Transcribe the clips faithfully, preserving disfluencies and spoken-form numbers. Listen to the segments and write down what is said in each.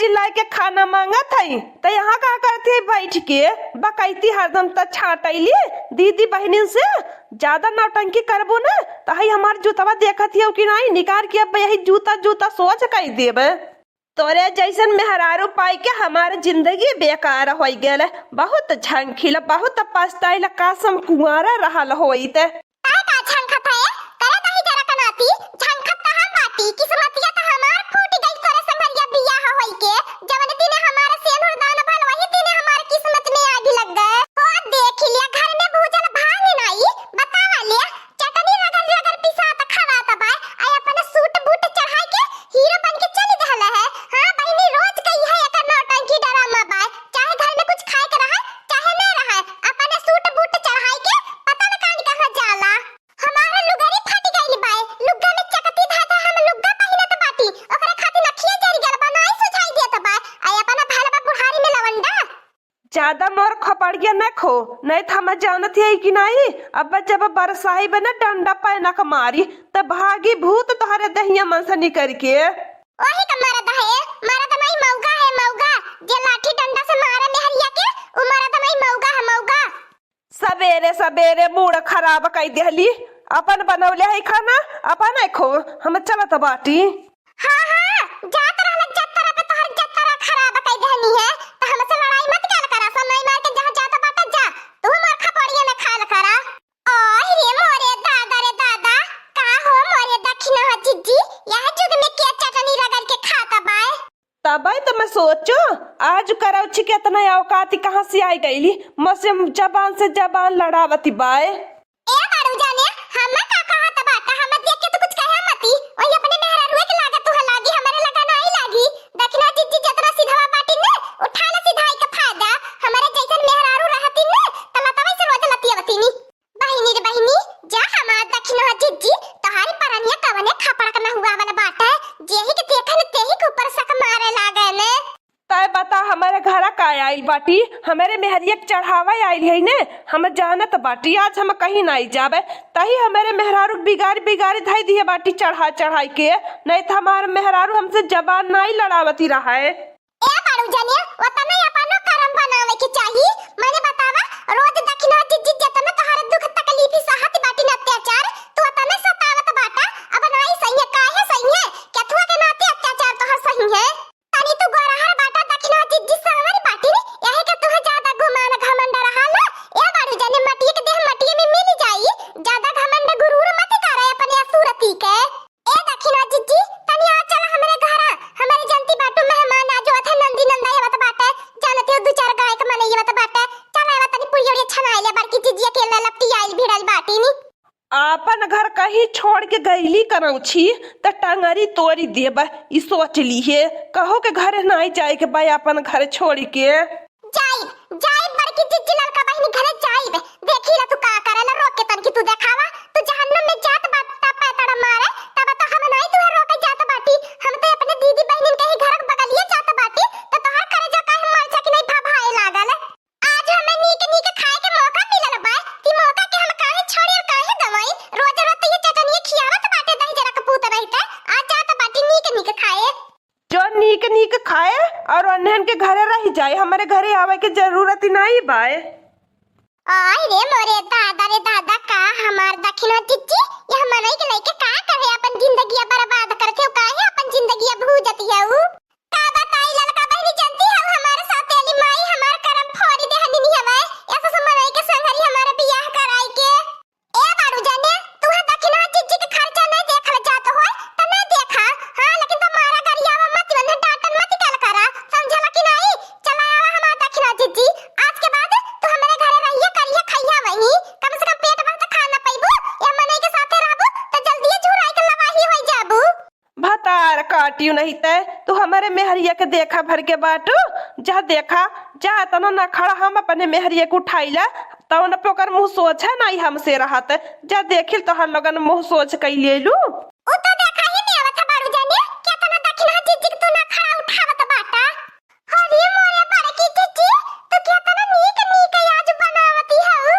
चिल्लाए के खाना मांगत हई, त यहाँ का करत हई बैठ के? बकैती हरदम त छाटैली दीदी बहिनिन से। ज्यादा नौटंकी करबू न, त हई हमार जूतवा देखत हियौ कि नाई, निकार के अब यही जूता, जूता सोझ कइ देब। तोरे जैसन मेहरारू पाई के हमार जिंदगी बेकार होइ गेल। बहुत झंखिल, बहुत पछताइल, काश हम कुंवारा रहल होइत। काय का झंखत है? करे दही जरा कनाती, झंखत त हम बाटी, किस्मतिया त हमार फूट गई तोरे संघरिया बियाह होई के। जवन दिने हमार सेनुर दान भल, वही दिने हमार किस्मत में आग लग गए। ओ देख लिया, घर में भूजल भांग नाई, बतावा ले, चटनी रगड़ रगड़ पिसात खवात बाय, आ अपन सूट बूट चढ़ाई के हीरो बन के चली देहले है। हाँ बहिनी, रोज के इहे एकर नौटंकी ड्रामा बाय, चाहे घर में कुछ खाए के रहे, चाहे न रहे, अपन सूट बूट चढ़ाई के पता न कान कहाँ जाला। हमार लुगरी फट गइल बाय, लुग्गा में चकती धाधा हम लुग्गा पहिनत बाटी, ओकरे खातिर अखिए जरि गल बा, नाई सुझाई देत बाय, आ अपन भलवा बुढ़ारी में लवंडा। ज्यादा मोर खोपड़िया न खो, नहीं त हम जानत हई कि नहीं, अब जब बरसाइब न डंडा पैनक मारी, त भागी भूत तोहरे दहिया मन से निकरि के। ओही का मरद है, मरद नहीं मौगा है, मौगा, जे लाठी डंडा से मारे मेहरिया के, उ मरद नहीं मौगा है, मौगा। सबेरे सबेरे मूड खराब कइ देहली, अपन बनौले है खाना, अपन है खो, हम चलत बाटी। हाँ, हाँ, जात रहल जतरा पे, तोहर जतरा खराब कइ देहनी है, त हमसे लड़ाई मत कइल करा, समय मार के जहाँ जात बाटा जा, तू मोर खपड़िया न खाल करा। ओह रे मोरे दादा रे दादा, का हो मोरे दखिनहा जिज्जी, यह जुग में के चटनी रगड़ के खाता बाय? तबै त मैं सोचो, आज करौछी के एतना औकात कहाँ से आइ गइली, मसे जबान से जबान लड़ावती बाय। ए बाड़ू जाने, हम का कहत बाटा, हम देख के तो कुछ कहे मती, वही अपने मेहरारुए के लागत तुहे लागी, हमरे लगा नाई लागी। दखिना जिज्जी जतना सिधवा बाटी ने, उठा ले सिधाई के फायदा, हमरे जैसन मेहरारू रहती ने, त लतवे से रोज लतियवती नी। बहिनी रे बहिनी, जा हमार दखिना जिज्जी, तोहारी परनिया कवने खपड़क न हुआ वाला बाटे, जेही के देखे न तेही के ऊपर शक मारे लागे ने। तै बता, हमरे घरा का आइल बाटी? हमरे मेहरिया के चढ़ावे आइल है ने। हम जानत बाटी, आज हम कहीं नाई जाबे। तही हमरे मेहरारू के बिगाड़ी, बिगाड़ी धई दिहे बाटी चढ़ा, चढ़ाई के। नहीं त हमार मेहरारू हमसे जबान नाई लड़ावती रहे। ए बाड़ू जाने, ओतने अपनो करम बनावे के चाही। मने बतावा, रोज दखिना जिज्जी जतने तोहरे दुख तकलीफ सहत बाटी न अत्याचार, तू ओतने सतावत बाटा। अब नाई सही है, काहे सही है? केथुआ के नाते अत्याचार तोहर सही है। तनी तू गोरहर बाटा, दखिना जिज्जी सांवर बाटी, यही के तुहे ज्यादा गुमान घमंड रहा ना। ए बाड़ू जाने, मटिए के देह मटिए में मिल जाई, ज्यादा घमंड गुरूर मत करे अपने असूरती के। ए दखिना जिज्जी, तनी आ चला हमरे घरा, हमरे जनती बाटू मेहमान आज होत है, नंदी नंदा आवत बाटे, जानते हो दू चार गाय के मनई आवत बाटे, चला आवा तनी पुड़िया उड़िया छनाई ले, बड़की जिज्जी अकेले लपटी आइल भिड़ल बाटी नी। आपन घर कहीं छोड़ के गईली करौछी, त टंगरी तोरी देब, ई सोच लीहे। कहो के घरे नाई जाए के बा, आपन घर छोड़ के। जाइब, जाइब बड़की जिज्जी, ललका बहिनी घरे जाइब। देखी ला तू का करेला, रोक के तनकी तू देखावा। तू जहन्नुम में जात बाटा पैतड़ा मारे, तब तो हम नाई तुहे रोके जात बाटी। हम तो अपने दीदी बहिनिन के ही घर बगलिए जात बाटी, त तोहार करेजा काहे मरचा की नहीं भभाए लागल? आज हमें नीक नीक खाए के मौका मिलल बा, ती मौका के हम काहे छोड़ी और काहे गवाई? रोज रोज तो ये चटनिया खियावत बाटे दही जरा कपूत रहिते, आज जात बाटी नीक नीक खाए। जो नीक नीक खाए और अन्हन के घरे रह जाए, हमरे घरे आवे के जरूरत ही नाई बाए। आय रे मोरे दादा रे दादा, का हमार दखिना जिज्जी, यह मनई के लइके का करे अपन जिंदगिया बर्बाद करथे, काहे अपन जिंदगिया भूजत हऊ? का बताई ललका बहिनी, जानती हऊ हमारे सौतेली माई हमार करम फोड़ी देहनी हवे, ऐसा से मनई के संगरी हमारे बियाह कराई के। ए बाड़ू जाने, तुहे दखिना जिज्जी के खर्चा नहीं देखल जात होय, त ना देखा। हाँ, लेकिन तुम्हारा गरियावा मत, वन्ने डांटन मत कल करा, समझला कि नहीं? चला आवा हमार दखिना जिज्जी, आज के बाद तू हमरे घरे रहिया करिया खइया वहीं, कम से कम पेट भर त खा ना पइबू, या मनई के साथे रहबू त जल्दिए झुराई के लवाही होई जाबू। भतार काटियो नहीं तै, तू हमरे मेहरिया के देखा भर के बाटू, जा देखा, जा एतना नखड़ा हम अपने मेहरिया के उठाइला, तौन पे ओकर मुँह सोझा नाई हमसे रहत, जा देखिल तोहर लोगन मुँह सोझ कई लेलू। उ तो देखा ही में आवत है बाड़ू जाने, केतना दखिना जिज्जी के तू नखड़ा उठावत बाटा। अरे मोरे बड़की जिज्जी, तू केतना नीक नीक आज बनावती हऊ।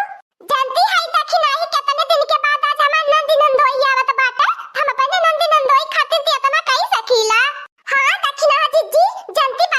जानती हई दखिना ही केतने दिन के बाद आज हमार नंदी नंदोई आवत बाटे, हम अपने नंदी नंदोई खातिर ते एतना कई सकीला। हाँ दखिना जिज्जी, जानती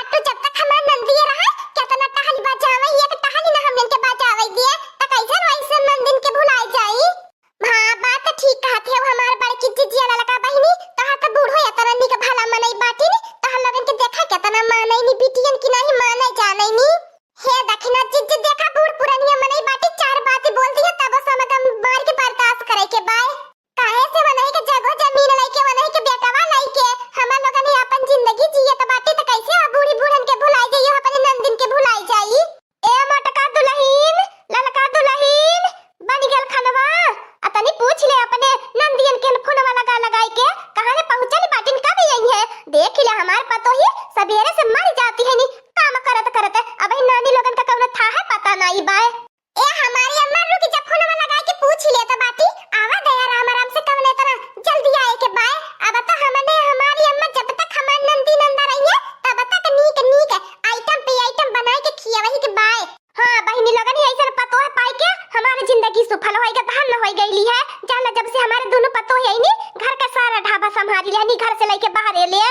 पइ गइली है, जाना जब से हमारे दुनो पतोह अइनी, घर का सारा ढाबा संभारी लेहनी, घर से लइके बाहर ले।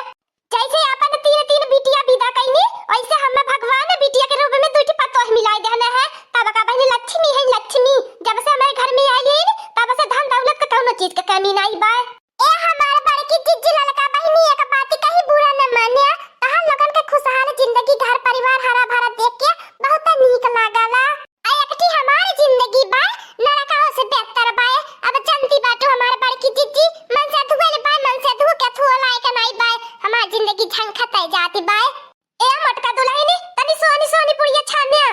जइसे आपन तीन तीन बिटिया बिदा कइनी, वइसे हमें भगवान बिटिया के रूप में दुइ ठे पतोह मिलाइ देहने है। तब का बहिनी लक्ष्मी है, लक्ष्मी। जब से हमारे घर में आइली है, तब से धन दौलत का कउनो चीज का कमी नाहीं बा। ए हमार बड़की जिज्जी, ललका बहिनी, एक बात कही, बुरा न मानिया, तहार लोगन के खुशहाल जिंदगी, घर परिवार हरा भरा देख के बहुत नीक लागला। आ एक ठी हमार जिंदगी बा, नरकवा से बेहतर बा। अब जनती बाटू हमार बड़की जिज्जी, मन से धुएल बा, मन से धो के थुआ लायक नाई बा। हमार जिंदगी झंखत जाती बा। ए मोटका दुलहिनी, तनी सोनी सोनी पुड़िया छान्या।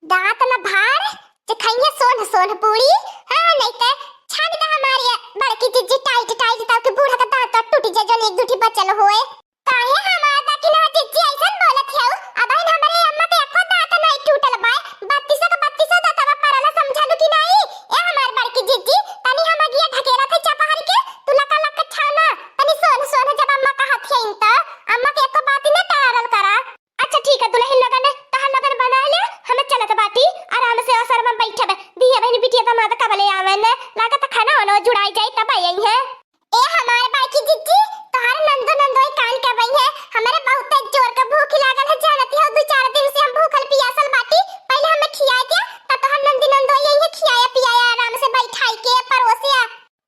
दांत न भार, जे खइया सोन सोन पूरी, हाँ, नहीं ते छान दा हमारी बड़की जिज्जी टाइट टाइट, ताकि बूढ़ा का दांत टूट जाए, जो एक दू ठी बचल होए। काहे हमार दखिना जिज्जी अइसन बोलत हऊ? अबहिन हमरे अम्मा के एको दांत नहीं टूटल बाय, बत्तीसों के बत्तीसों दांतवा परला, समझलू कि नहीं? ए हमार बड़की जिज्जी, तनी हम अगिया ढकेला थे चपहर के, तू लका लक छाना, तनी सोन सोन जब अम्मा कहत हईन त, अम्मा के एको बात न टारल करा। अच्छा ठीक है दुलहिन लोगन, तहर लोगन बना ले, हम चलत बाटी, आराम से असर में बैठब। बिया बहिनी बिटिया दामाद कबले आवेन, लागत खाना वाना जुड़ाई जाई तब आई है। ए हमार बड़की जिज्जी, तोहार नंदो नंदोई कान के बई है, हमरे बहुत जोर के भूख लागल है, जानती हो दू चार दिन से हम भूखल पियासल बाटी, पहले हमें खियाए दे, तब तोहार नंदी नंदोई आई है, खियाया पियाया आराम से बैठाई के परोसिया।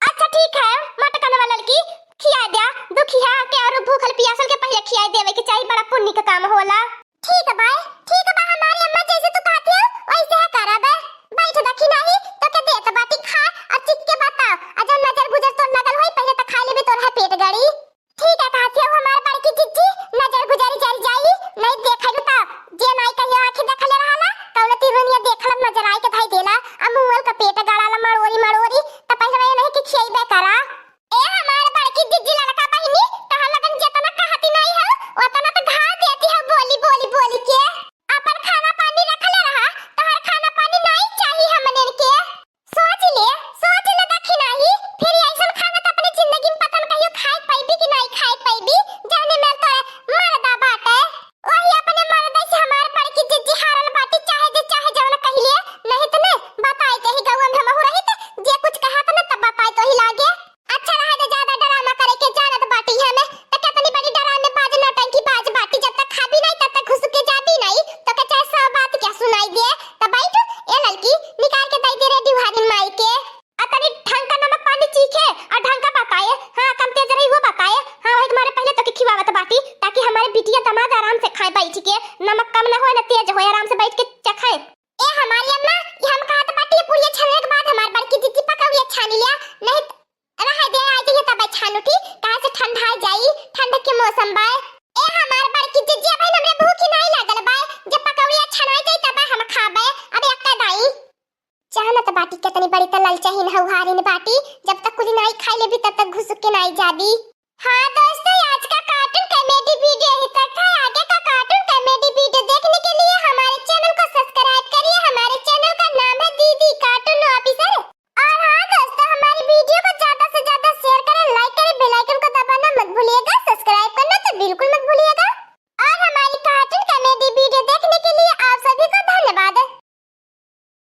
अच्छा ठीक है, मोटकनवा ललकी, खियाए द्या, दुखिया के और भूखल पियासल के पहिले खियाए देवे के चाही, बड़ा पुण्य का काम होला। ठीक बा, ठीक बा, हमारी अम्मा जैसे तू कहती हो, वैसे है करब। बैठ दखिना ही, तो के देत बाटी खा और चिख के बताओ, आ जो नजर गुजर तोर लगल होई, पहिले तो खा लेबे तोर है पेट गड़ी। ठीक है कहती हो हमार बड़की जिज्जी, नजर गुजर जर जाई, नहीं देखलू तो जे नाई कहियो आँखी देखले रहला, कौनो तिरुनिया देखल नजर आए के धाई देला, आ मुअल का पेट गड़ाला मड़ोरी मड़ोरी, तो पहिले मैं नहीं कि खियाई करा। ए हमार बड़की जिज्जी ललका बहिनी, तोहर लगन जेतना कहती नाई हऊ, ओतना त घा देती हऊ बोली, बोली, बोली के। अपन खाना पानी रखले रहा, तोहर खाना पानी नाई चाही हमनेन के। सोच ले, सोच ले दखिना ही, फिर अइसन खाना त अपने जिंदगी में पता न कहियो खाए पइबी कि नाई खाए पइबी, जौने में तोरे मर्दा बाटे। वही अपने मर्दे से हमार बड़की जिज्जी हारल बाटी, चाहे जे चाहे जवन कहि ले, नहीं त ने बताई के ही गौवा में हमहू रहित, जे कुछ कहत न तब बताई तो ही लागे। अच्छा रहा जे ज्यादा ड्रामा करे के जानत बाटी हमें, त कितनी बड़ी ड्रामेबाज नौटंकीबाज बाटी, जब तक खाबी नहीं तब तक घुस के जाबी नहीं, तो के चाहे सौ बात क्या सुनाई दे, त बैठ, ए ललकी, निकाल के दई दे रे डिहुआरिन माई के। आ तनी ढंग का नमक पानी चीखे और ढंग का बताए। हाँ, कम तेज रही वो बताए। हाँ, वही तुम्हारे पहले तो के खिवावत बाटी, ताकि हमारे बिटिया दामाद आराम से खाए बैठ के, नमक कम ना होए ना तेज होए, आराम से बैठ के चखाए। ए हमारी अम्मा, ये हम कहत बाटी, ये पुड़िया छनले के बाद हमार बड़की जिज्जी पकौड़िया छानी लिया, नहीं त-, रहे दे, आ जाइए तब छानू, ठीक? कहाँ से ठंडा जाई, ठंड के मौसम बाय। ए हमार बड़की जिज्जी, अबे हमरे भूख ही नहीं लागल बाय, जब पकौड़िया छनाई जाई तब हम खाबे। अब एक दाई। जानत बाटी कितनी बड़ी त ललचहिन हउहारिन बाटी, जब तक कुछ नाई खाई लेबी तब तक घुसुक के नाई जाबी। हाँ दोस्त,